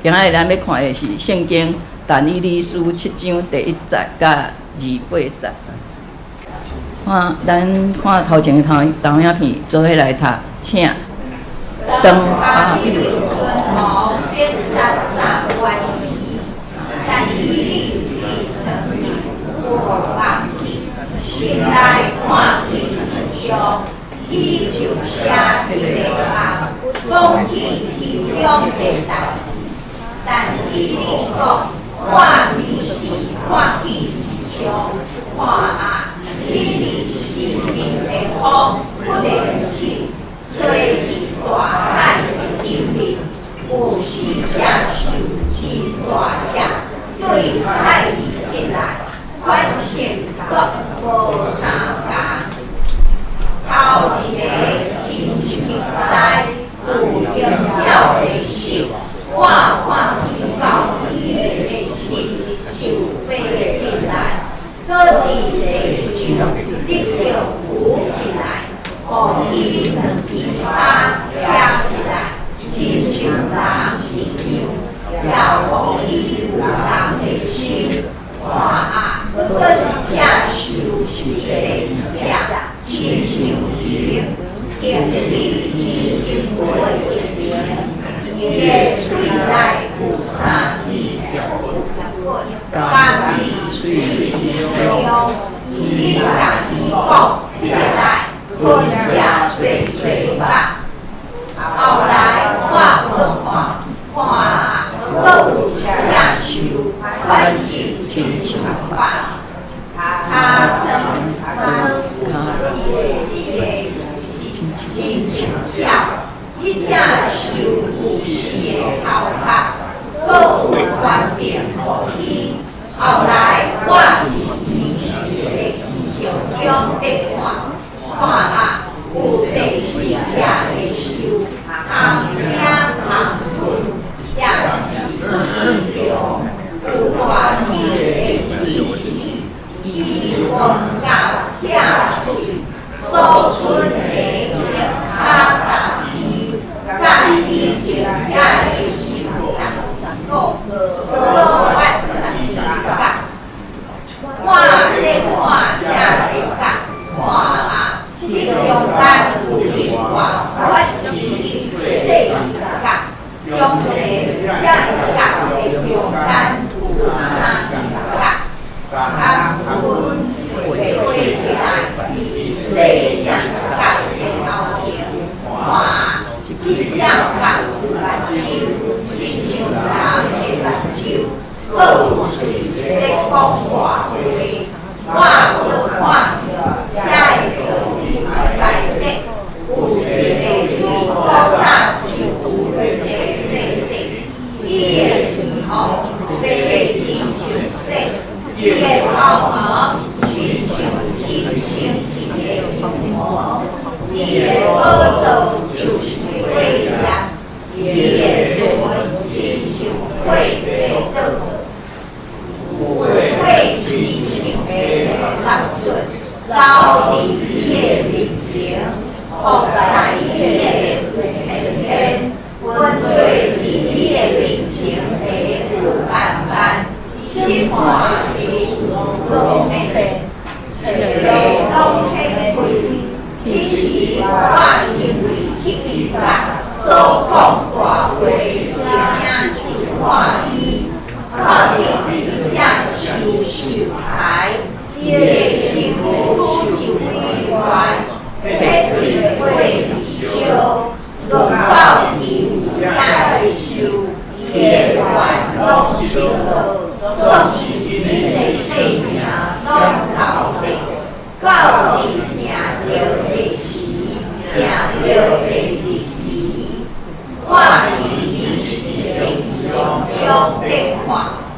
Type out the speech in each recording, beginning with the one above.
今仔日咱欲看的是聖經但以理書七章第一節佮二八節。看，咱看頭前的投影片，做伙來讀，請。當巴比倫王伯沙撒權位，但以理佇床頂無夢去，心內看見異象，伊就寫彼个夢，講起其中的代誌。但以理講，我瀰時看見異象，看啊，彼日四面的風忽然起，吹佇大海的頂面，有四隻獸真大隻，對海裡起來，款式各無相仝。頭一个親像獅，有鷹爪的獸，我看見到伊的時，就飛起來，閣佇地上得著浮起來，予伊兩支跤徛起來，親像人一樣，也予伊有人的心。看啊，閣一隻獸是第二隻，親像熊，行去伊身軀的一邊，伊的喙內有三支骨，含佇喙中，伊共伊講，起來，吞食濟濟肉。後來我閣看，看啊，閣有一隻獸，款式親像豹，跤爪有四个四个翅，親像鳥。這隻獸有四个頭殼，閣有權柄予伊。後來我佇瀰時的異象中咧看，看啊，有第四隻的獸，紅領紅粉，也是真強，有大氣的志氣。伊昏咬拆喙，所剩的用跤踏伊，佮以前遐的獸同個，閣款12角。我咧看這个角，看啊，彼中間有另外發一支細角，將這遐个角的中間有三支角，含雲飛起來，佇細隻角的頭前，看啊，這隻角有目睭，親像人的目睭，閣有喙咧講大話。我閣看見遐个座位擺設，有一个對古早就有的聖殿，伊的耳孔白親像雪，伊的頭毛親像真清氣的羊毛，伊的寶座就是火焰，伊的輪親像火的轉，火親像火發出，流佇伊的面前，服侍伊的有千千，分配佇伊的面前的有萬萬，審判時攏顯，冊攏顯開。彼時我因為彼个角所講大話聲就看伊，看見彼隻獸受刣，伊的身軀受毀壞，彼佇火裡燒，論到其餘遮的獸，伊的願攏成落，總是恁的性命攏留著，到佇定著的時，定著的日期。我佇瀰時的異象中咧看，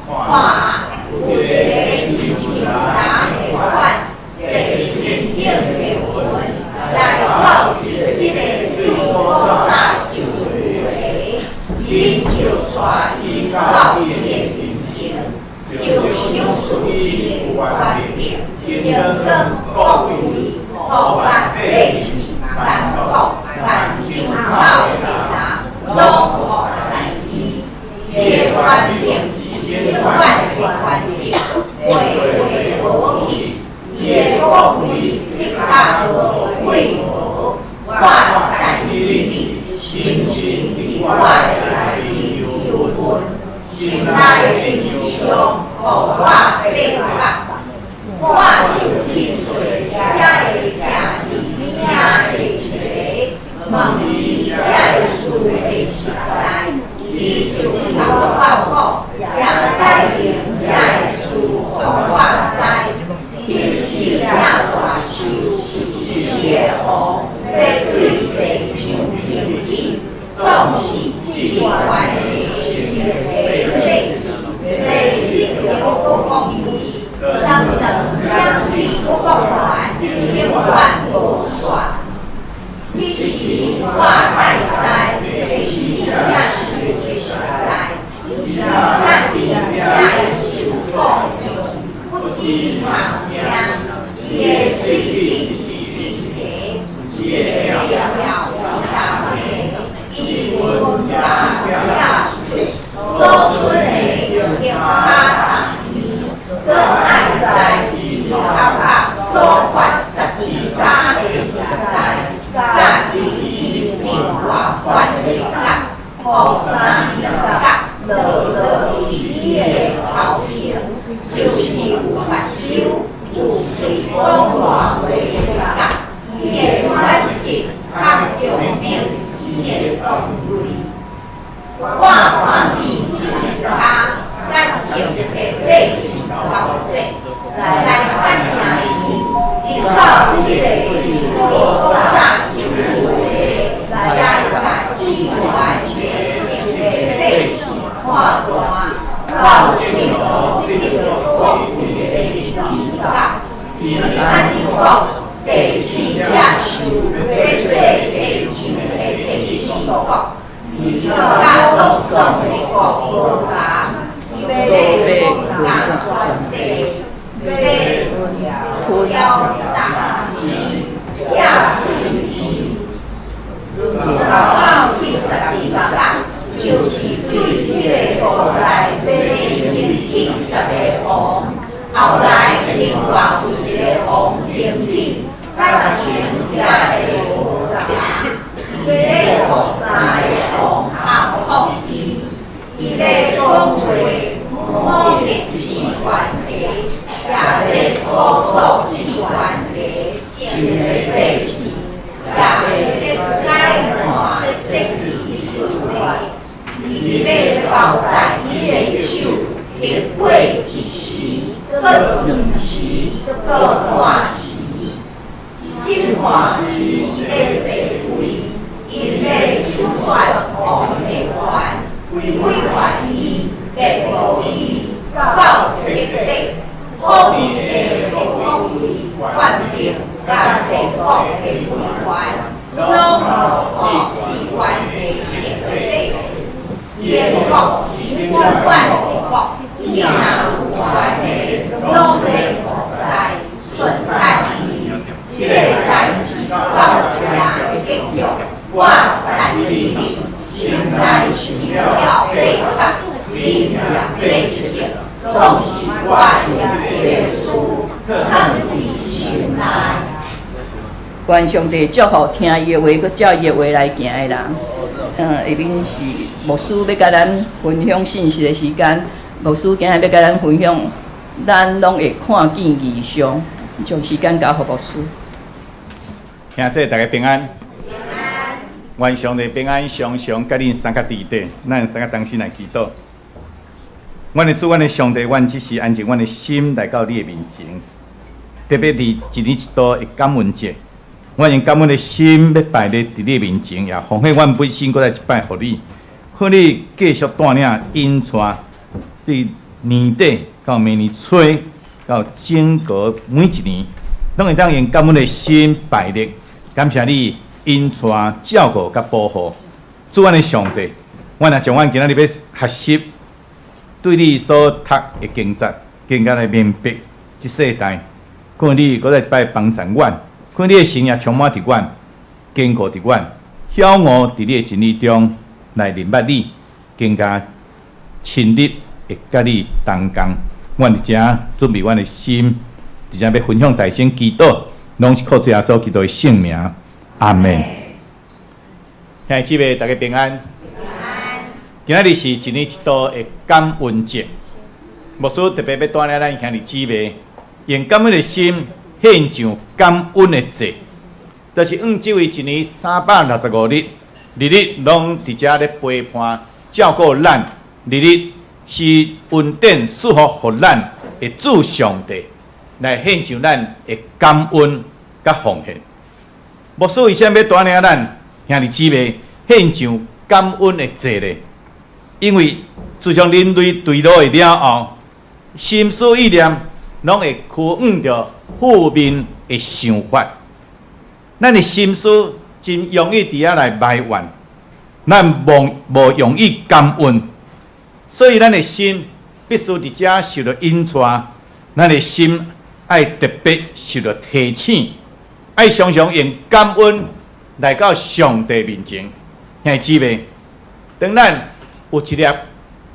看啊，有一个親像人的款，坐天頂的雲，來到佇彼个對古早就有的，恁就帶伊到伊的面前，就賞賜伊有權柄，榮光、國位，予萬百姓、萬國、萬人口的人，攏服侍伊。榮我但以理深深佇我的內面憂悶，心內的異象，予我變白。我就去揣遐个徛佇邊仔的一个，問伊這个事的實在，伊就共我講，誠載明這个事予我知。彼四隻大獸是四个王，欲對地上興起，總是至懸的一個百姓，欲得著國位，當當掌理國權，永遠無煞。彼時我愛知彼四隻獸的實在，伊咱佇遐个獸講樣，不止通聽。伊的喙齒是鐵皮，伊的尿是銅的，伊聞咬喙，所出的用跤重伊，閣愛知伊頭殼所發十字架的實在，佮伊另外發的角，予三支角落落佇伊的頭前，就是有目睭、有喙講大話的角。伊的權勢較強猛伊的權位。我看見一跤佮勝的馬是交戰，來打贏伊，直到彼个對古早就有的來共至懸的勝的馬是判斷，到聖所得著國位的日角。伊按呢講，第四隻獸欲做地上的第四國，伊佮攏總的國無仝，伊欲共全地，欲挑動伊，拆碎伊。到72角，就是對彼个國內欲興起10个王。後來另外有一个王興起，佮前遐个無仝，伊欲予三个王降服伊，伊欲講話侮辱至懸的，也欲苦訴至懸的勝的百姓，也欲改換節期律例，伊欲交代伊的手，經過一時，閣兩時，閣半時。審判時欲坐位，𪜶欲處決王的權，歸還伊，滅無伊，到節底，予伊的國位、權柄佮列國的威權，攏予至懸的勝的百姓。伊的國是永遠的國，伊若有權的，攏欲服侍順服伊。這个代誌到遮結局，我但以理心內想了八角，靈驗得勝，總是我用這个事囥佇心內。願上帝祝福聽伊的話，閣照伊的話來行的人。下面是牧師欲共咱分享信息的時間。牧師今日欲共咱分享，咱攏會看見異象。將時間交予牧師。兄弟大家平安。願上帝平安，常常佮恁三个佇底，咱三个同心來祈禱。阮的主，阮的上帝，阮這時安靜阮的心來到你的面前，特別佇一年一度的感恩節，阮用感恩的心欲擺佇你的面前，也奉獻阮本身閣來一擺予你，予你繼續帶領引帶，對年底到明年初到整個每一年，攏會當用感恩的心拜禮，感謝你引帶照顧佮保護。主阮的上帝，阮也將阮今仔日欲學習，對你所讀的經節，更加來明白這世代。看你閣來一擺幫助阮，看你的神也充滿佇阮，堅固佇阮，曉我佇你的真理中來認捌你，更加親密會佮你同工。阮佇遮準備阮的心，佇遮欲分享大聲祈禱，攏是靠主耶穌基督的聖名。阿門。兄弟姊妹，大家平安。今仔日是一年一度的感恩節，牧師特別欲帶領咱兄弟姊妹，用感恩的心獻上感恩的祭，就是向這位一年365日，日日攏佇遮咧陪伴照顧咱，日日施恩典賜福予咱的主上帝，來獻上咱的感恩佮奉獻。牧師為啥物欲帶領咱兄弟姊妹獻上感恩的祭呢？因為自從人類墜落了後，心思意念攏會趨向著負面的想法。咱的心思真容易佇遐來埋怨，咱無容易感恩，所以咱的心必須佇遮受著引帶，咱的心愛特別受著提醒，愛常常用感恩來到上帝面前。兄弟姊妹，當咱有一粒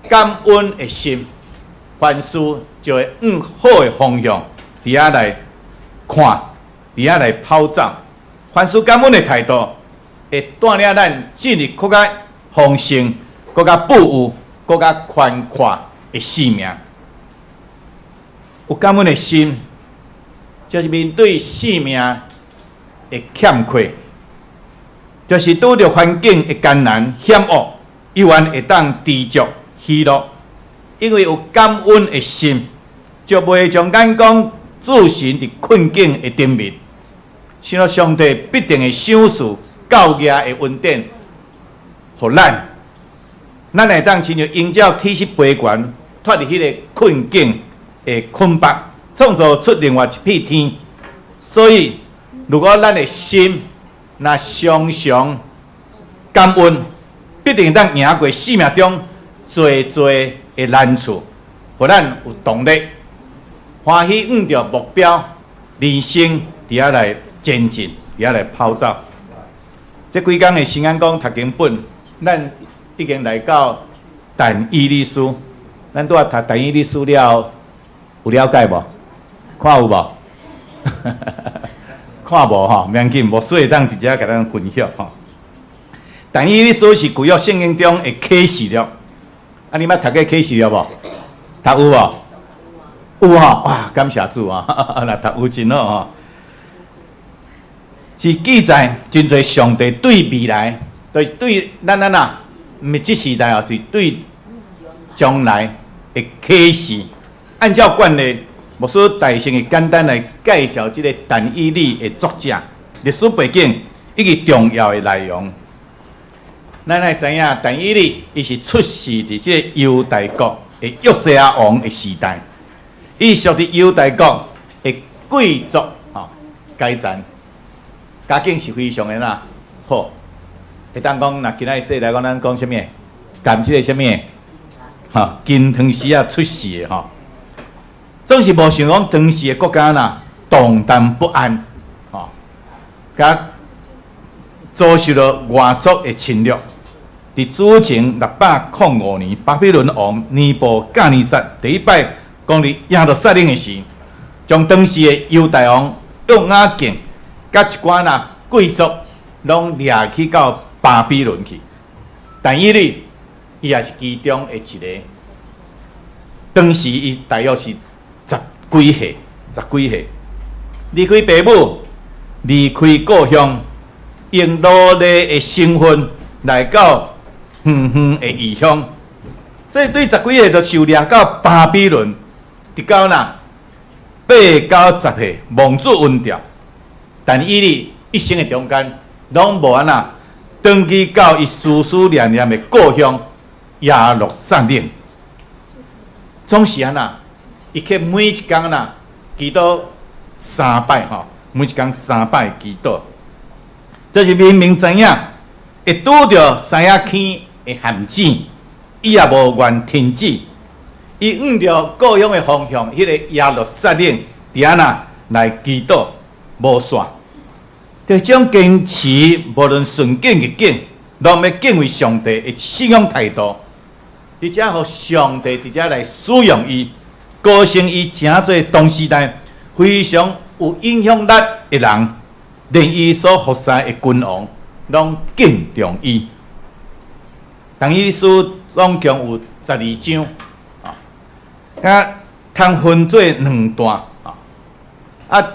感恩的心，凡事就會向好的方向佇遐來看，佇遐來跑走。凡事感恩的態度，會帶領咱進入閣較豐盛、閣較富有、閣較寬闊的生命。有感恩的心，就是面對生命的欠缺，就是拄著環境的艱難險惡，依然會當知足喜樂，因為有感恩的心，就袂將眼光注視佇困境的頂面。想到上帝必定會賞賜夠額的恩典，予咱，咱會當親像鷹鳥體質飛懸，脫離彼个困境的捆縛，創造出另外一片天。所以，如果咱的心若常常感恩，必定會當贏過生命中濟濟的難處，予咱有動力，歡喜向著目標，人生佇遐來前進，佇遐來跑走。這幾工的新眼光讀經本，咱已經來到但以理書，咱拄仔讀但以理書了，有了解無？看有無？看無吼，無要緊，牧師會當直接共咱分享吼。但以理書是舊約聖經中的啟示錄，啊，你捌讀過啟示錄無？讀有無？有吼，哇，感謝主啊！若讀有真好吼。是記載真濟上帝對未來，對對咱咱啊，毋是這時代哦，是對將來的啟示。按照慣例，牧師大先會簡單來介紹這个但以理的作者、歷史背景以及重要的內容。咱愛知影，但以理伊是出世佇這个猶大國的約西亞王的時代，伊屬佇猶大國的貴族吼階層，家境是非常的哪好。會當講，若今仔日世來講，咱講啥物？含這个啥物？吼，金湯匙仔出世的吼，總是無想講當時的國家若動盪不安，吼，佮遭受著外族的侵略。佇主前605年，巴比倫王尼布甲尼撒第一擺攻入耶路撒冷的時，將當時的猶大王約雅敬佮一寡若貴族攏掠去到巴比倫去。但以理伊也是其中的一个。當時伊大約是十幾歲，十幾歲，離開爸母，離開故鄉，用奴隸的身份來到遠遠的異鄉，所以對十幾歲就受掠到巴比倫，直到若八九十歲望主恩召，但以理一生的中間，攏無按怎轉去到伊思思念念的故鄉耶路撒冷，總是按怎，伊去每一工若祈禱三擺吼，每一工三擺祈禱，就是明明知影會拄著獅仔坑的陷阱，伊也無願停止，伊向著故鄉的方向，彼个耶路撒冷佇按怎來祈禱，無散。這種堅持，無論順境逆境，攏欲敬畏上帝的信仰態度，佇遮予上帝佇遮來使用伊，高升伊成做同時代非常有影響力的人，連伊所服侍的君王。攏敬重伊。但以理書總共有12章，啊，啊，通分做兩段，啊，啊，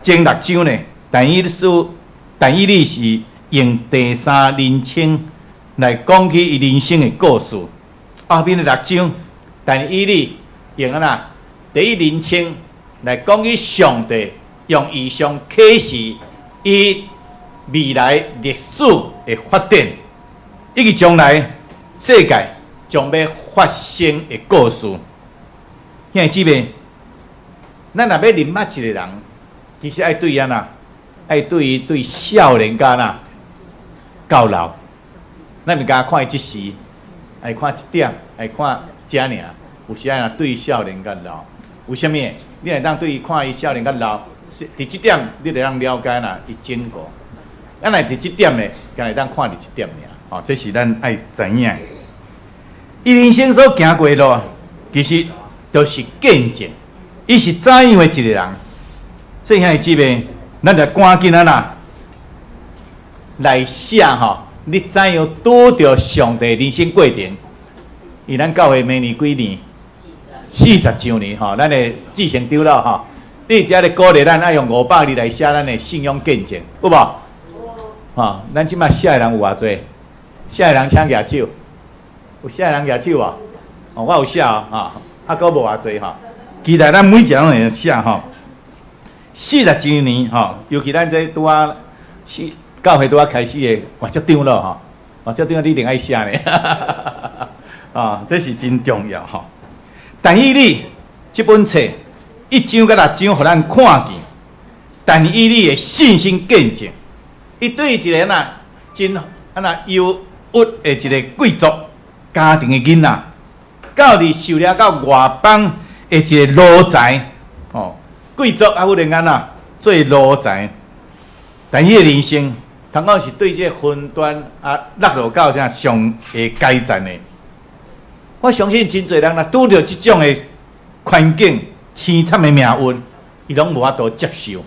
前六章呢，但以理書，但以理是用第三人稱來講起伊人生的故事。後面的六章，但以理用按怎第一人稱來講起上帝用異象啟示伊未來歷史的發展，以及將來世界將欲發生的故事。兄弟姊妹，咱若欲認捌一個人，其實愛對按怎？愛對伊對少年到哪到老。咱毋敢看伊一時，愛看一點，愛看遮爾。有時愛對少年到老，為啥物？你會當對伊看伊少年到老，佇這點你就當了解啦，伊整個。咱若佇這點的，敢會當看佇這點爾。吼，這是咱愛知影。伊人生所行過的路，其實就是見證。伊是怎樣的一個人？所以兄弟姊妹，咱就趕緊按怎來寫吼，你怎樣拄著上帝人生過程？以咱教會明年幾年？40週年吼，咱的志成長老吼，你遮咧鼓勵咱愛用500字來寫咱的信仰見證，有無？有。吼，咱這擺寫的人有偌濟？寫的人請舉手。有寫的人舉手無？哦，我有寫哦，吼，啊，閣無偌濟吼。期待咱每一個人會寫吼。40週年吼，尤其咱這拄仔是教會拄仔開始的，哇，足長老吼，哇，足長你一定愛寫呢。啊，這是真重要吼。但以理這本冊一章佮六章，予咱看見，但以理的信心見證，伊對一個按怎真按怎憂鬱的一個貴族家庭的囡仔，到佇受掠到外邦的一個奴才，吼，貴族啊，忽然間啊做奴才，但伊的人生，通講是對這個雲端啊落落到啥上下階層的。我相信真濟人若拄著這種的環境、淒慘的命運，伊攏無法度接受。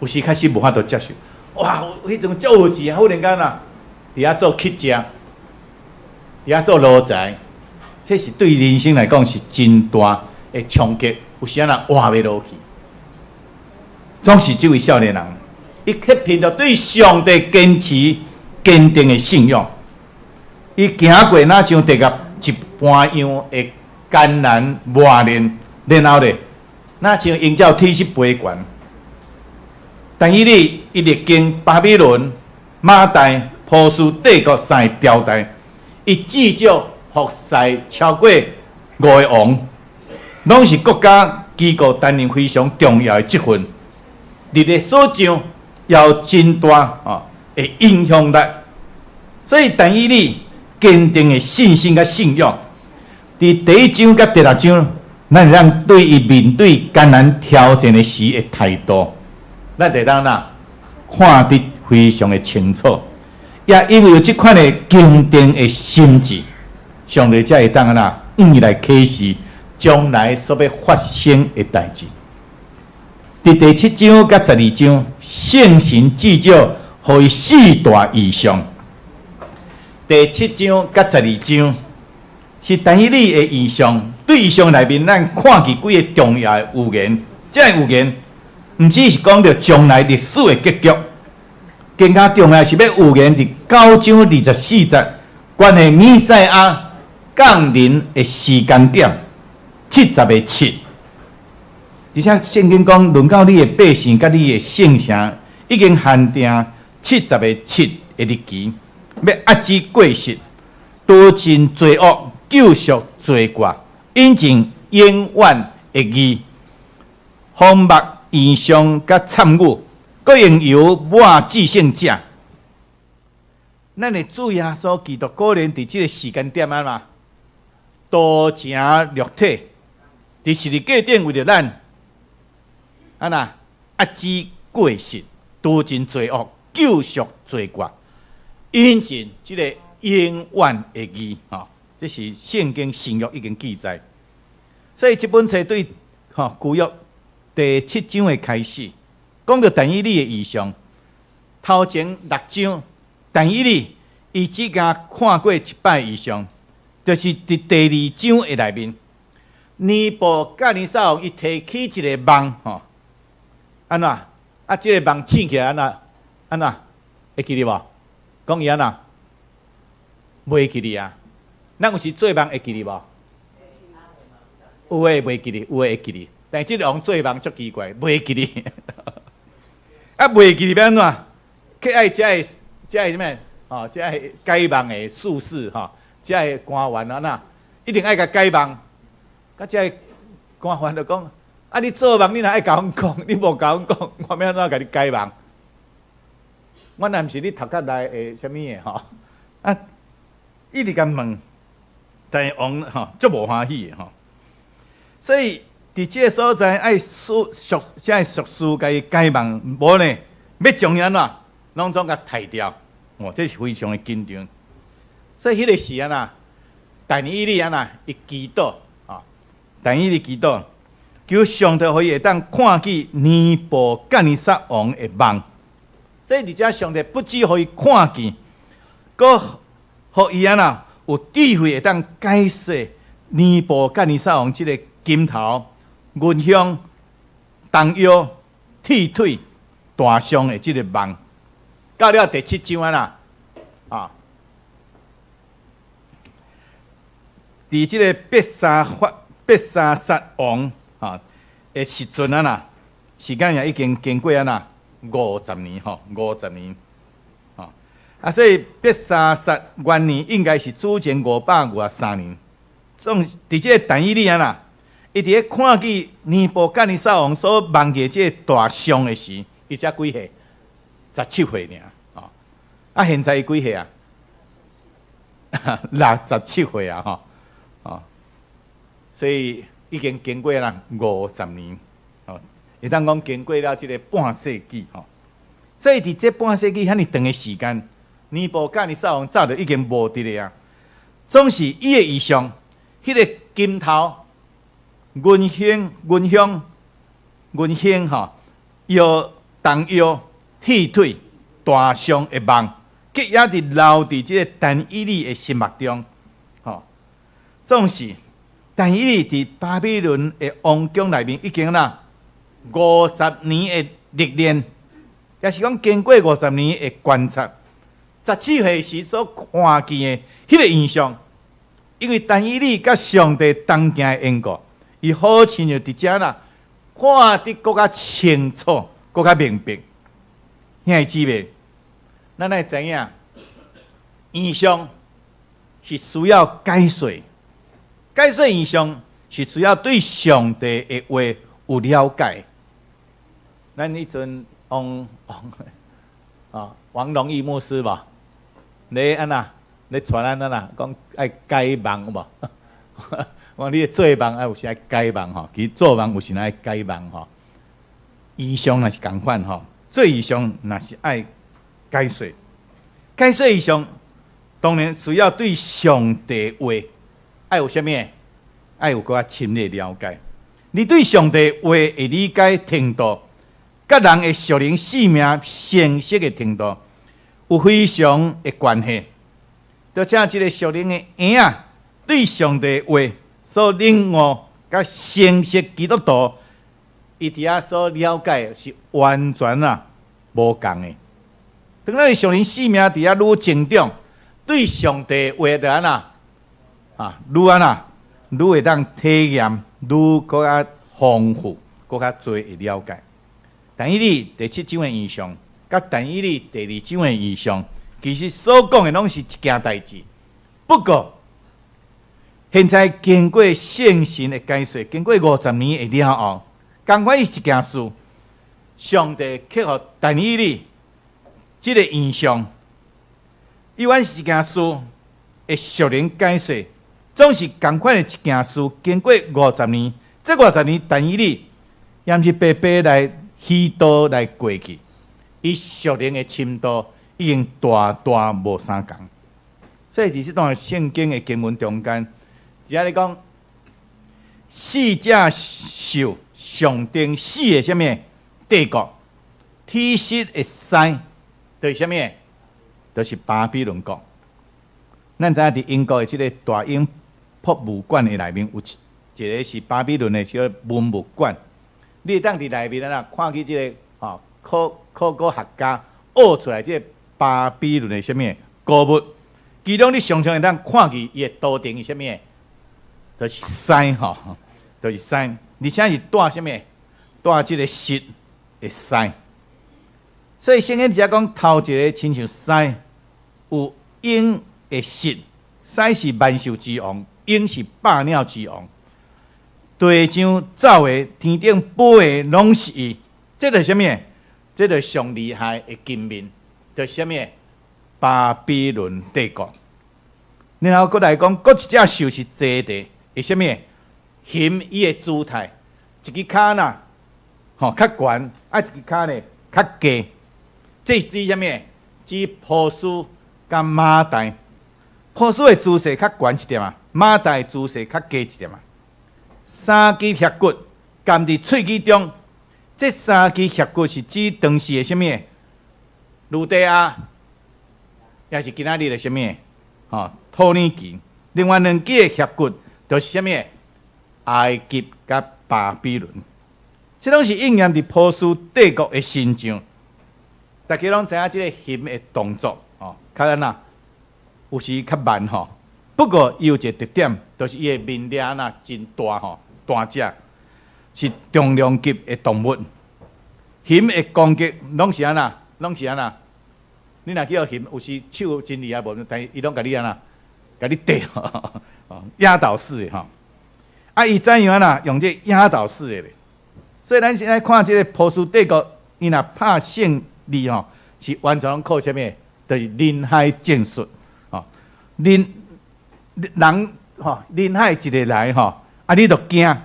有時確實無法度接受。哇！彼陣足有錢，忽然間啊，佇遐做乞食，佇遐做奴才，這是對人生來講是真大的衝擊。有時仔若活袂落去，總是這位少年人，伊卻憑著對上帝堅持堅定的信仰，伊行過若像地獄一般樣的艱難磨練，然後咧，若像營造體質悲懸。但以理伊歷經巴比倫、瑪代、波斯帝國三個朝代，伊至少服侍超過五個王，攏是國家機構擔任非常重要的職份。佇咧所上也有真大哦的影響力。所以但以理堅定的信心佮信仰，佇第一章佮第六章，咱會當對伊面對艱難挑戰的時的態度，咱會當哪看得非常的清楚。也因為有這款的堅定的心志，上帝才會當按怎向伊來啟示將來所欲發生的代誌。佇第七章佮12章，聖神至少予伊四大異象。第七章佮12章是但以理的異象，對異象內面，咱看見幾个重要的預言。這个預言毋只是講著將來歷史的結局，更加重要是欲預言佇9章24節關於彌賽亞降臨的時間點，70個七。而且聖經講，論到你的百姓佮你的聖城，已經限定七十个七的日期，欲遏止過失，除盡罪惡，救贖罪過，引進永遠的義，荒漠異象佮參與，閣用油抹至聖者。咱的主耶穌基督果然佇這个時間點啊嘛，道成肉體，佇十字架頂為著咱，按怎遏止過失，除盡罪惡，救贖罪過，引進這個永遠的義，吼，這是聖經新約已經記載。所以這本冊對吼舊約第七章的開始，講著但以理的異象，頭前六章，但以理伊只共看過一擺異象，就是佇第二章的內面，尼布甲尼撒王伊提起一個夢吼，按怎？啊，這个夢醒起來按怎？按怎？會記得無？講伊按怎？袂記得啊？咱有時做夢會記得無？有的袂記得，有的會記得。但是這个王做夢足奇怪，袂記得。啊，袂記得欲按怎？去愛遮个遮个啥物？哦，遮个解夢的術士吼，遮个官員按怎？一定愛共解夢。啊，遮个官員就講：啊，你做夢，你若愛共阮講，你無共阮講，我欲按怎共你解夢？我若毋是你頭殼內的啥物的吼？啊，一直共問，但是王吼足無歡喜的吼。所以佇這个所在愛術術，遮个術士共伊解夢，無呢，欲將伊按怎，攏總共刣掉。哦，這是非常的緊張。所以彼个時按怎，但以理按怎，伊祈禱，吼，但以理祈禱，求上帝予伊會當看見尼布甲尼撒王的夢。所以佇遮上帝不只予伊看見，閣予伊按怎有智慧會當解釋尼布甲尼撒王這个金頭、銀香、銅腰、鐵腿、大象的這个夢。到了第七章啊，啊，佇這个伯沙撒王啊的時陣啊啦，時間也已經經過啊啦五十年吼，五十年，吼啊，所以伯沙撒元年應該是主前553年。總佇這个但以理啊啦，伊佇咧看見尼布甲尼撒王所夢見這个大象的時，伊才幾歲？17歲爾，吼！啊，現在伊幾歲啊？67歲啊，吼！哦，所以已經經過啦五十年，吼，會當講經過了這个半世紀，吼。所以佇這半世紀遐爾長的時間，尼布甲尼撒王早就已經無佇咧啊。總是伊的異象，彼个金頭、銀香、銀香、銀香吼，腰銅腰、鐵腿、大象的夢，結也佇留佇這个但以理的心目中，吼。總是但以理佇巴比倫的王宮內面已經啦五十年的歷練，也是講經過五十年的觀察，17歲時所看見的彼个異象，因為但以理佮上帝同行的緣故，伊好親像佇遮啦看得閣較清楚，閣較明白。兄弟姊妹，咱愛知影，異象是需要解說，解說異象是需要對上帝的話有了解。咱彼陣王王啊王榮義牧師無？咧按怎？咧傳咱按怎？講愛解夢有無？講你做夢啊，有時愛解夢吼，其實做夢有時愛解夢吼。異象若是仝款吼，做異象若是愛解說，解說異象當然需要對上帝話愛有啥物？愛有閣較深的了解。你對上帝話的理解程度，佮人的屬靈性命成熟的程度有非常的關係。就像這个屬靈的嬰仔對上帝話所領悟，佮成熟基督徒，伊佇遐所了解是完全啊無仝的。當咱的屬靈性命佇遐愈成長，對上帝話就按怎啊，愈按怎，愈會當體驗，愈閣較豐富，閣較濟會了解。但以理第七章的異象，佮但以理第二章的異象，其實所講的攏是一件代誌。不過，現在經過聖神的解說，經過五十年的了後，仝款是一件事。上帝給予但以理這个異象，伊阮是一件事的屬靈解說，總是仝款的一件事。經過五十年，這五十年但以理也毋是白白來虛度來過去，伊屬靈的深度已經大大無相仝。所以佇這段聖經的經文中間，只咧講四隻獸象徵四个啥物帝國，鐵質的獅，就是啥物？就是巴比倫國。咱知影佇英國的這个大英博物館的內面有一个是巴比倫的這个文物館，你會當佇內面啊看見這个吼考古學家挖出來這个巴比倫的啥物古物，其中你常常會當看見伊的圖騰是啥物？就是獅吼，就是獅，而且是帶啥物？帶這个獒的獅。所以聖經只講頭一个親像獅，有鷹的獒，獅是萬獸之王，鷹是百鳥之王。地上走的、天頂飛的，攏是伊。這就是啥物？這就是上厲害的金面，就是啥物？巴比倫帝國。然後閣來講，閣一隻獸是坐佇，會啥物？熊伊的姿態，一支跤呐，吼較懸，啊一支跤咧較低。這是指啥物？指波斯佮瑪代。波斯的姿勢較懸一點啊，瑪代的姿勢較低一點啊。三支額骨含佇喙齒中，這三支額骨是指當時的啥物？呂底亞，也是今仔日的啥物？吼，土耳其。另外兩支的額骨就是啥物？埃及佮巴比倫。這攏是應驗佇波斯帝國的身上。大家攏知影這个熊的動作，吼，較按怎？有時較慢吼。不過伊有一个特點，就是伊的面額若真大吼，大隻，是重量級的動物。熊的攻擊攏是按怎？攏是按怎？你若去予熊，有時手真厲害無？但是伊攏共你按怎？共你綴吼，壓倒式的吼。啊，伊怎樣按怎？用這壓倒式的咧。所以咱現在看這个波斯帝國，伊若拍勝利吼，是完全攏靠啥物？就是人海戰術，吼，人人吼，人海一个來吼，啊，你就驚，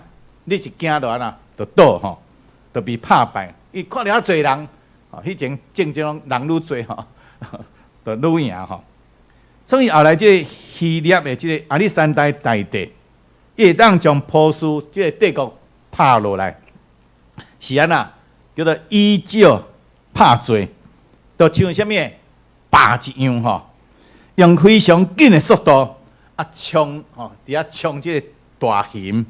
你一驚就按怎？就倒吼，就被拍敗。伊看著遐濟人，吼，彼前戰爭人愈濟吼，就愈贏吼。所以後來這个希臘的這个亞歷山大大帝，伊會當將波斯這个帝國拍落來，是按怎？叫做以少拍濟，就像啥物？豹一樣吼，用非常緊的速度啊衝吼，佇遐衝這个大熊。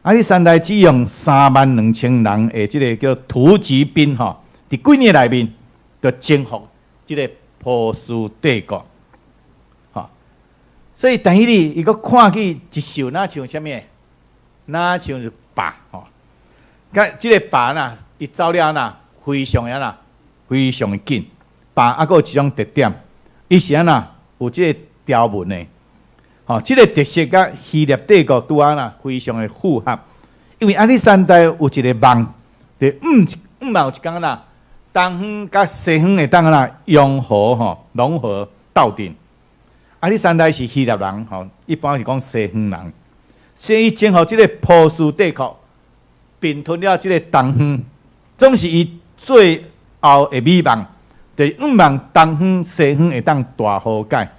亞歷山大只用3萬2千人的這个叫突擊兵吼，佇幾年內面就征服這个波斯帝國。吼，所以但以理伊閣看見一獸，若像啥物？若像是豹吼。佮這个豹呐，伊走了呐，非常的呐，非常的緊。豹猶閣有一種特點，伊是按怎有這个條紋的。吼，這个特色佮希臘帝國拄仔呐非常的符合，因為亞歷山大有一个夢，就毋嘛有一工呐，東方佮西方會當按怎融合吼，融合鬥陣。亞歷山大是希臘人吼，一般是講西方人，所以征服這个波斯帝國，併吞了這个東方，總是伊最後的美夢，就是向望東方西方會當大和解。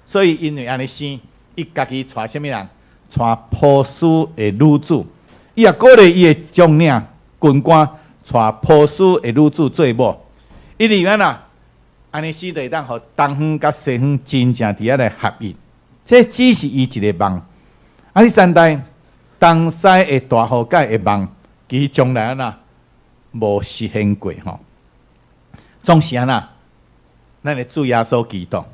所以因為按呢生，伊家己娶啥物人？娶波斯的女子，伊也鼓勵伊的將領軍官娶波斯的女子做某。伊認為按怎？按呢生就會當予東方佮西方真正佇遐來合一。這只是伊一个夢。亞歷山大東西的大和解的夢，其實將來按怎無實現過吼。總是按怎？咱的主耶穌基督，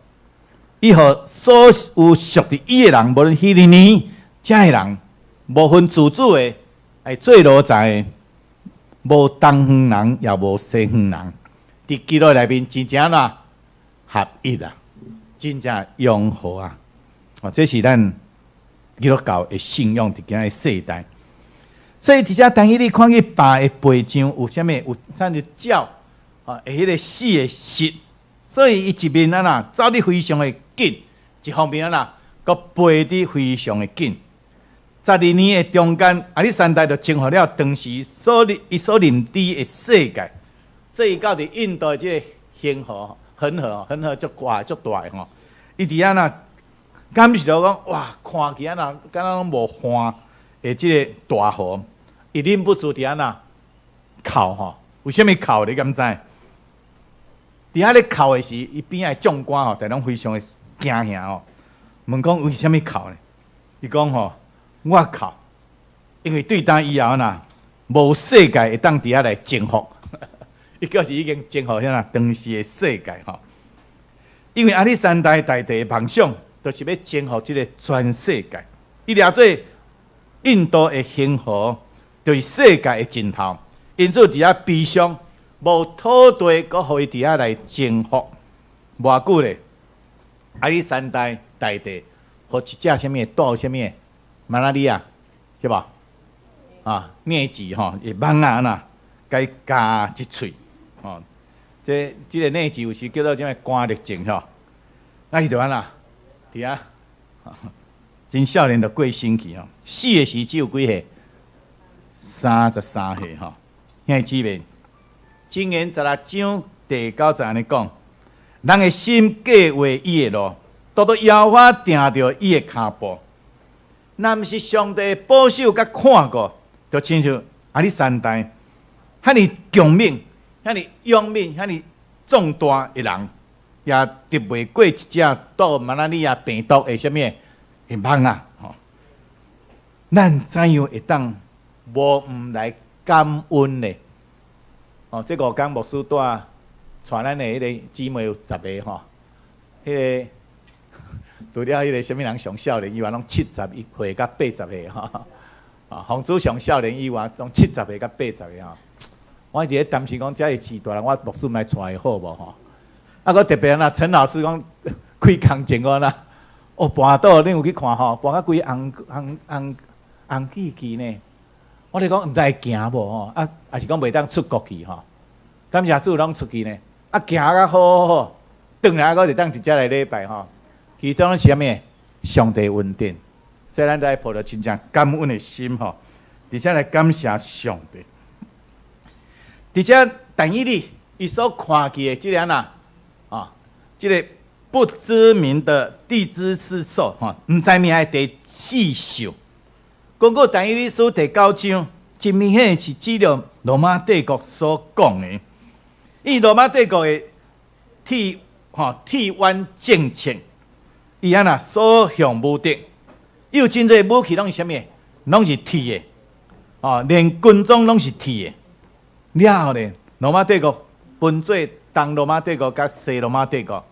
伊予所有屬佇伊的人，無論希利尼遮的人，無分自主的，會做奴才的，無東方人，也無西方人，佇基督內面真正按怎合一啊，真正融合啊！哦，這是咱基督教的信仰佇今个世代。所以佇遮但以理看見豹的背上有啥物？有親像鳥啊，會彼个死的獒，所以伊一面按怎走得非常的緊，一方面按怎閣飛得非常的緊。12年的中間，亞歷山大就征服了當時所伊所認知的世界，所以到佇印度的這个恆河、恆河、恆河足闊足大的吼，伊佇遐若感受到講哇，看起來若敢若攏無岸的這个大河，伊忍不住佇遐若哭吼，為啥物哭？你敢知？佇遐咧哭的時，伊邊仔的將官吼，逐攏非常的驚嚇吼，問講為啥物哭呢？伊講吼，我哭，因為對今以後若無世界會當佇遐來征服，伊就是已經征服遐啦當時的世界吼。因為亞歷山大大帝的夢想，就是欲征服這个全世界。伊掠做印度的恆河，就是世界的盡頭。因此佇遐悲傷，無土地，閣予伊佇遐來征服。偌久咧，亞歷山大大帝予一隻啥物帶啥物馬拉利亞，是無？啊，瘧疾吼，會蠓仔呐，共伊咬一喙，吼，這個瘧疾有時叫做啥物肝熱症吼，啊，伊就按怎？佇遐，真少年就過身去吼，死的時只有幾歲？33歲吼。兄弟姊妹，箴言16章第9節按呢講，人的心計劃伊的路，獨獨耶和華定著伊的跤步。若毋是上帝保守佮看顧，就親像亞歷山大，遐爾強猛、遐爾勇猛、遐爾壯大的人，也敵袂過一隻帶馬拉利亞病毒的啥物的蠓仔吼。咱怎樣會當無毋來感恩呢？哦，這五工牧師帶帶咱的彼个姊妹有十个吼，彼个除了彼个啥物人上少年以外，攏71歲佮80歲吼。啊，洪子上少年以外，攏70歲佮80歲吼。我佇咧擔心講，這會飼大人，我牧師毋來帶會好無吼？啊，閣特別若陳老師講開工前我啦，哦，跋倒，恁有去看吼？跋甲規紅紅紅紅起起呢。我咧講毋知會行無吼？啊，抑是講袂當出國去吼？感謝主攏出去呢，啊，行甲好好好，轉來閣會當直接來禮拜吼。其中是啥物？上帝恩典，所以咱愛抱著真正感恩的心吼，而且來感謝上帝。而且但以理伊所看見的這个按怎啊，這个不知名的第四獸吼，毋知名的第四獸。根據但以理書第九章，真明顯是指著羅馬帝國所講的。伊羅馬帝國的鐵吼鐵腕政策，伊按怎所向無敵，伊有真濟武器攏是啥物？攏是鐵的，哦，連軍裝攏是鐵的。了後咧，羅馬帝國分做東羅馬帝國佮西羅馬帝國，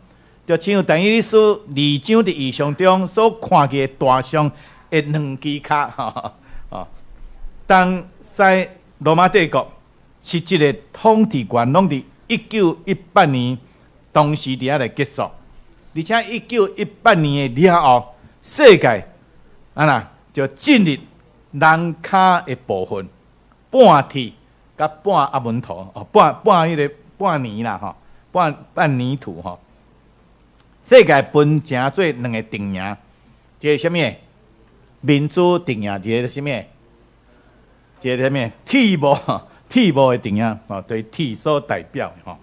就親像但以理書二章佇異象中所看見的大象的兩支跤，吼，東西羅馬帝國實質的統治權攏佇1918年當時佇遐來結束，而且1918年的了後，世界按怎就進入人跤的部分，半鐵佮半阿門土哦，半半彼个半泥啦吼，半半泥土吼。世界分成做兩個陣營，一個啥物？民主陣營，一個啥物？一個啥物？鐵幕鐵幕的陣營吼，就是鐵所代表的吼。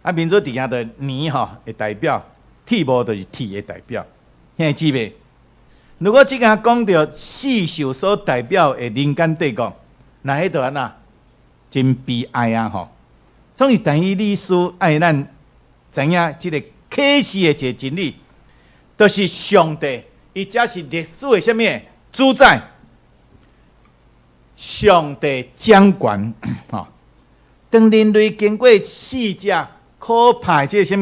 啊，民主陣營的泥吼，會代表鐵幕，就是鐵的代表。兄弟姊妹，如果這個講著四獸所代表的人間帝國，那彼就按怎？真悲哀啊！吼，所以但以理書愛咱知影這个啟示的一個真理，就是上帝，伊才是歷史的啥物主宰，上帝掌權吼。當人類經過四隻可怕這个啥物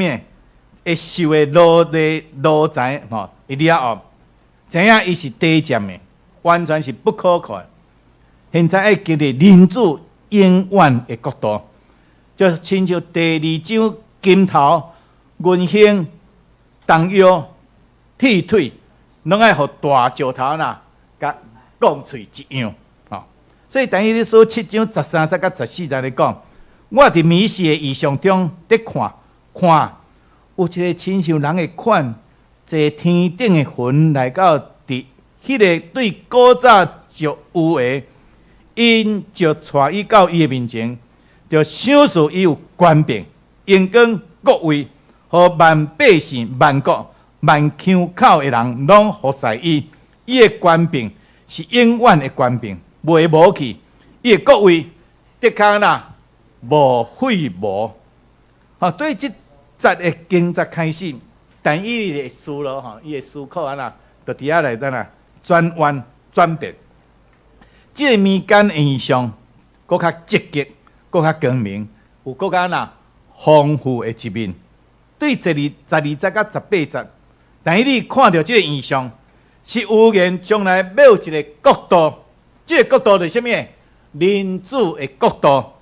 會獸的奴隸奴才吼，伊了後，知影伊是短暫的，完全是不可靠的。現在愛經歷民主永遠的國度，就親像第二章金頭、銀杏、銅腰、鐵腿，攏愛予大石頭呐，共摃碎一樣。吼，所以但以理書7章13節佮14節來講，我佇暝時的異象中佇看，看有一个親像人的款，坐天頂的雲來到佇彼个對古早就有的。𪜶就帶伊到伊的面前，就賞賜伊有權柄、榮光、國位，予萬百姓、萬國、萬腔口的人攏服侍伊。伊的權柄是永遠的權柄，袂無去。伊的國位的確若無廢無。吼，對這節的經節開始，但以理的思路吼，伊的思考按怎，就佇遐來按怎轉彎轉變。這个民間的異象，閣較積極，閣較光明，有閣較按怎豐富的一面。對12節佮18節，但以理看著這个異象，是預言將來欲有一个國度，這个國度是啥物？人子的國度。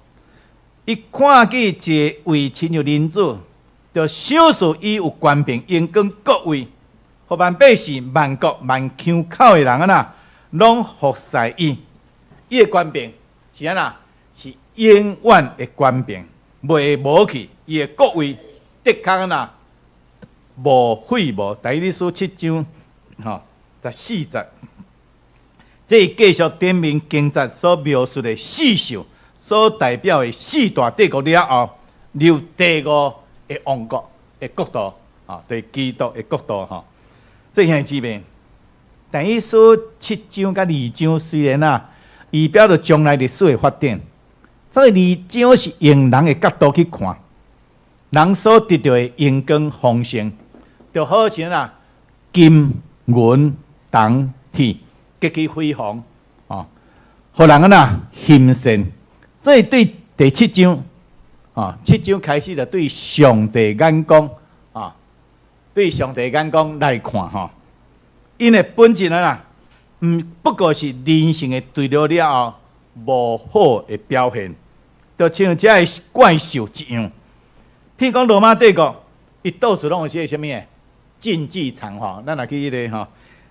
伊看見一个位親像人子，就賞賜伊有權柄、榮光、國位，予萬百姓、萬國、萬腔口的人按怎，攏服侍伊。伊的權柄是按怎？是永遠的權柄，袂無去。伊的國位的確按怎無廢無。但以理書七章吼14節，這是繼續頂面經節所描述的四獸，所代表的四大帝國了後，留第五个王國的國度，啊，對基督的國度吼。這兄弟姊妹，但以理書七章佮二章雖然啊，預表著將來歷史的發展，這个二章是用人的角度去看，人所得著的榮光豐盛，就好像啊金銀銅鐵極其輝煌，哦，予人按怎欣羨。這對第七章，啊，七章開始就對上帝眼光，啊，對上帝眼光來看，吼，𪜶的本質啊，毋不過是人性的墜落了後無好的表現，就像這个怪獸一樣。譬如講羅馬帝國，伊到處攏有寫啥物的競技場吼，咱若去彼个吼，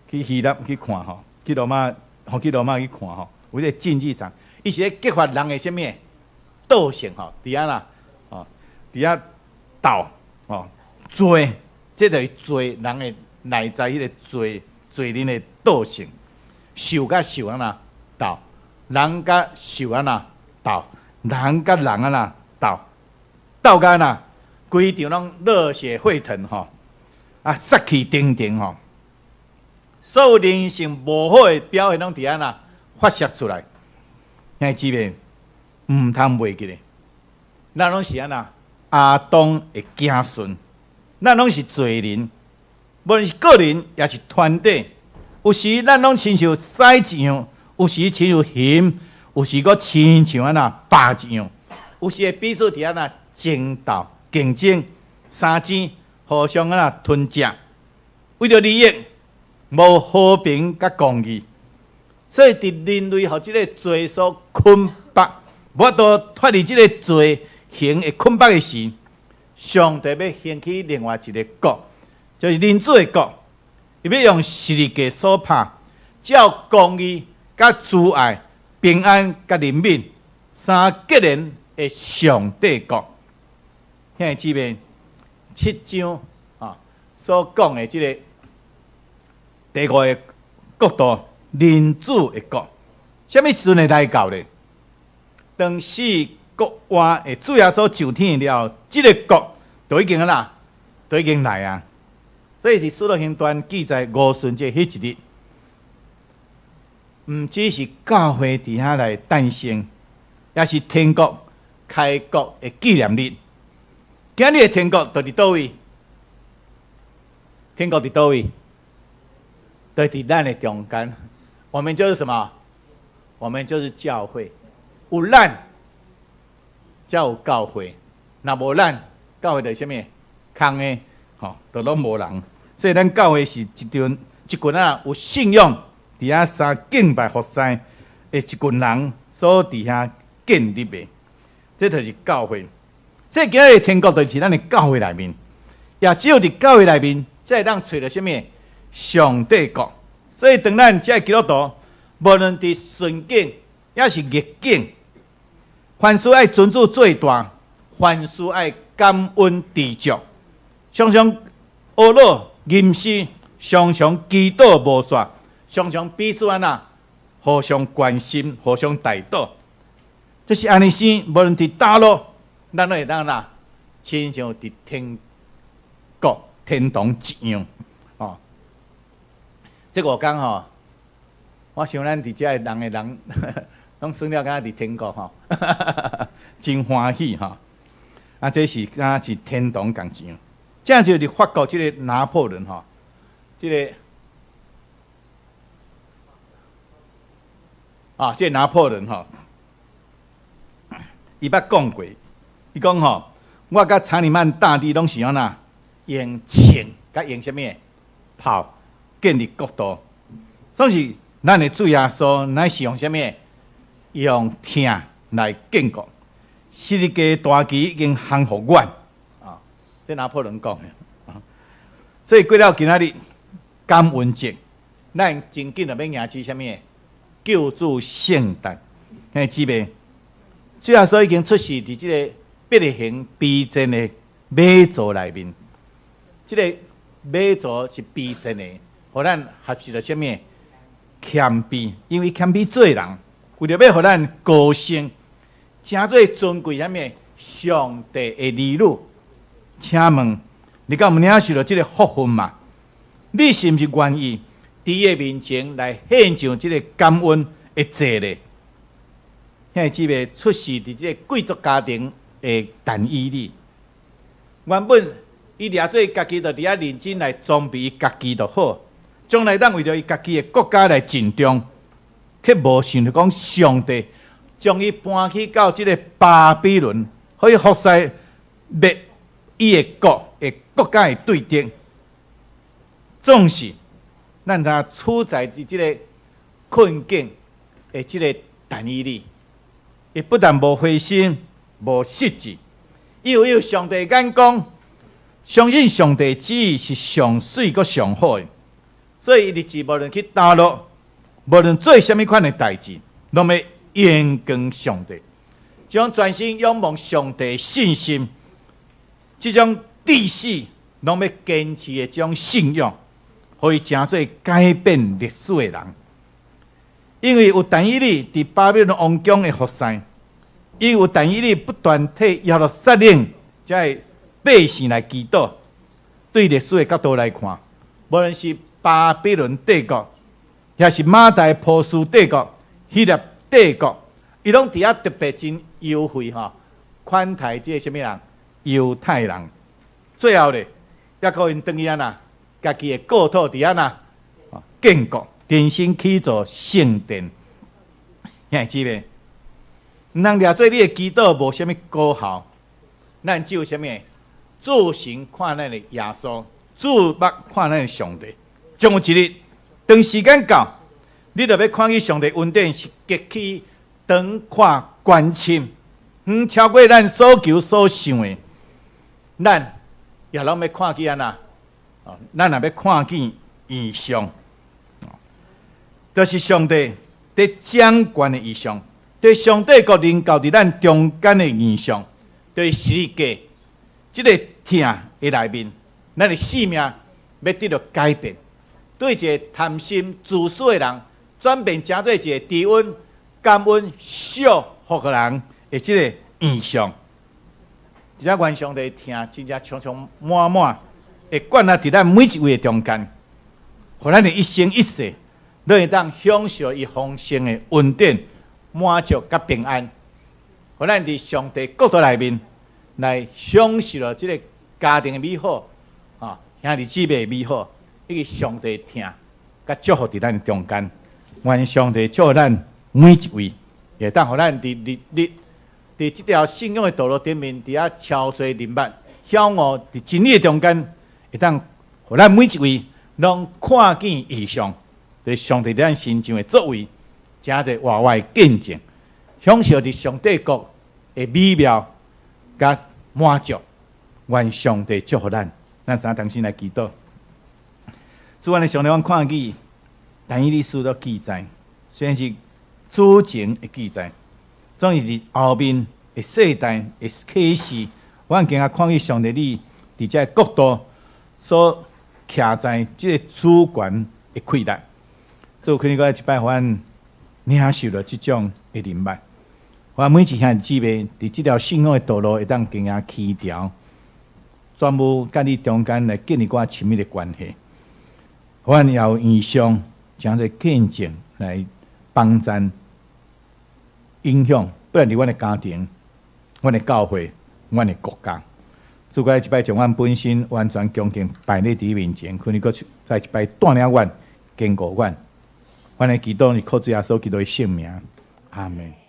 去希臘去看吼，去羅馬，吼去羅馬去看吼，有彼个競技場。伊是咧激發人的啥物鬥性吼，佇遐啦，吼，佇遐鬥吼，罪，這就是罪人的內在彼个罪罪人的鬥性，獸佮獸按怎鬥，人佮獸按怎鬥，人佮人按怎鬥，鬥甲按怎，規場攏熱血沸騰吼，啊，殺氣騰騰吼，所有人性無好的表現攏佇遐啦發洩出來。兄弟姊妹，毋通袂記咧，咱攏是按怎亞當的子孫，咱攏是罪人，無論是個人抑是團體，有時咱攏親像獅一樣，有時親像熊，有時閣親像按怎豹一樣，有時會彼此佇按怎爭鬥、競爭、相爭，互相按怎吞食，為著利益，無和平佮公義。所以，佇人類予這个罪所捆綁，無法度脫離這个罪行的捆綁的時，上帝欲興起另外一个國，就是人子的國，伊欲用十字架所拍，照公義、佮慈愛、平安、佮憐憫三結連的上帝國。兄弟姊妹，七章啊所講的這个第五个國度。人子的國，啥物時陣會來到咧？當四國外的主耶穌上天了後，這个國就已經按怎，就已經來啊！所以是《使徒行傳》記載五旬節彼一日，毋只是教會佇遐來誕生，也是天國開國的紀念日。今日的天國就佇佗位？天國佇佗位？就佇咱的中間。我們就是什麼？我們就是教會。有咱，才有教會；若無咱，教會就是啥物？空的，吼，就攏無人。所以咱教會是一群一群啊，有信仰，佇遐相敬拜服侍的一群人所佇遐建立的，這就是教會。所以今日天國就是咱的教會內面，也只有佇教會內面，才會當揣著啥物？上帝國。所以，當咱這个基督徒，無論佇順境抑是逆境，凡事愛尊主做大，凡事愛感恩知足，常常懊惱吟詩，常常祈禱無煞，常常彼此按怎互相關心、互相代禱。這是按呢生，無論佇佗落，咱攏會當按怎，親像佇天國、天堂一樣。哦，這5工吼，我想咱佇遮的人的人，攏算了敢若佇天國吼，真歡喜吼。啊，這是敢是天堂仝錢。這就是法國這个拿破崙吼，這个啊，這个拿破崙吼，伊捌講過，伊講吼，我佮查理曼大帝攏是按怎用槍佮用啥物炮建立國度，總是咱的主耶穌乃是用啥物？用疼來建國。十字架大旗已經降予阮啊！這拿破崙講的啊。所以過了今仔日感恩節，咱真緊就欲迎接啥物？救主聖誕。兄姊妹，主耶穌已經出世佇這个伯利恆卑賤的馬槽內面。這个馬槽是卑賤的，予咱學習著啥物？謙卑，因為謙卑做人，為著欲予咱高升，成做尊貴啥物？上帝的兒女。請問，你敢有領受著這个福分嗎？你是毋是願意佇伊的面前來獻上這个感恩的祭呢？兄弟姊妹，出世佇這个貴族家庭的但以理，原本伊掠做家己就佇遐認真來裝備伊家己就好，將來當為著伊家己的國家來盡忠，卻無想著講上帝將伊搬去到這个巴比倫，予伊服侍滅伊的國的國家的對敵。總是咱知影處在佇這个困境的這个但以理，伊不但無灰心、無失志，伊有上帝眼光，相信上帝旨意是上媠閣上好的，所以伊日子無論去佗落，無論做啥物款的代誌，攏欲榮光上帝。這種專心仰望上帝信心，這種至死攏欲堅持的這種信仰，予伊成做改變歷史的人。因為有但以理佇巴比倫王宮的服侍，因為有但以理不斷替耶路撒冷這个百姓來祈禱。對歷史的角度來看，無論是巴比倫帝國，抑是瑪代波斯帝國、希臘帝國，伊攏佇遐特別真優惠吼，款待這个啥物人？猶太人。最後咧，抑閣𪜶轉去按怎？家己的國土佇按怎建國，重新起造聖殿。兄弟姊妹，毋通掠做你的祈禱無啥物果效，咱只有啥物？注神看咱的耶穌，注目看咱的上帝。終有一日，當時間到，你就欲看見上帝恩典是極其長闊寬深，遠超過咱所求所想的。咱也攏欲看見按怎？咱若欲看見異象，就是上帝佇掌權的異象，對上帝國臨到佇咱中間的異象，對十字架這个疼的內面，咱的生命欲得著改變，對一个貪心自私的人，轉變成做一个知恩、感恩、惜福的人的這个異象。這願上帝疼，真正充充滿滿，會灌注佇咱每一位的中間，予咱的一生一世，攏會當享受伊豐盛的恩典、滿足佮平安。予咱佇上帝國度內面來享受著這个家庭的美好，啊，兄弟姊妹的美好，以及上帝疼佮祝福佇咱中間。願上帝祝福咱每一位，會當予咱佇日日佇這條信仰的道路頂面，佇遐超濟人物，曉悟佇真理的中間，會當予咱每一位攏看見異象，佇上帝佇咱身上的作為，成做活活的見證，享受佇上帝國的美妙佮滿足。願上帝祝福咱，咱三同心來祈禱。主，阮的上帝，阮看見但以理書都記載，雖然是主前的記載，總是佇後面的世代的啟示，阮更加看見上帝你佇這个國度所徛在這个主權的氣力。主，求你閣一擺，予阮領受著這種的禮物，予每一兄弟姊妹佇這條信仰的道路會當更加起調，專門佮你中間來建立較親密的關係。予阮也有異象，成做見證來幫贊、影響，不但佇阮的家庭、阮的教會，阮的國家。主閣再一擺將阮本身完全恭敬擺佇你面前，求你閣再一擺帶領阮、堅固阮。阮的祈禱是靠主耶穌基督的聖名，阿門。